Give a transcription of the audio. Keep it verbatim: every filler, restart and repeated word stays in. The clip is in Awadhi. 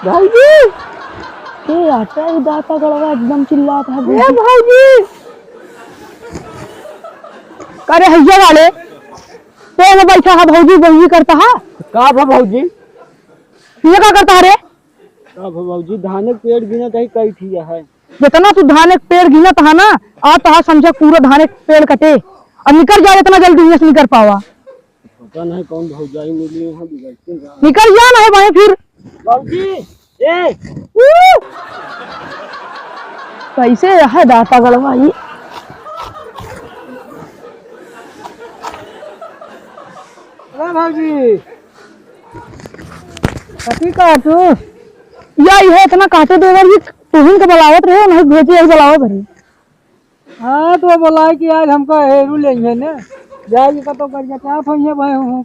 भौजी, ए आटा ही दाता गड़वा एकदम चिल्लात है ए भौजी। भौजी, का रे हइया वाले, तो में बैठा है भौजी, भौजी करता है। का भा भौजी? ये का करता है रे? का भा भौजी, धाने के पेड़ गिनत ही कई ठिया है। जितना तू धाने के पेड़ गिनत है ना, आ तो समझा पूरा धाने के पेड़ कटे। अब निकर जा, इतना जल्दी यहाँ से निकर पावा। पता नहीं कौन भौजाई मिली यहाँ बिगड़ती रहा। निकर जा नहीं भाई फिर। भौजी, ए, ऊ! कैसे है दाता गड़वा ई? अरे भौजी, कथी कहा तू? या, यह इतना काटे देवर जी, तुहिन के बुलावत रहे, नहीं भेजे, यही बुलावत रहे। हाँ, तो बोला है कि आज हमका हेरू लेंगे ने, जाए के कतो कर जाते, आप होइए भाई, हूँ, हूँ,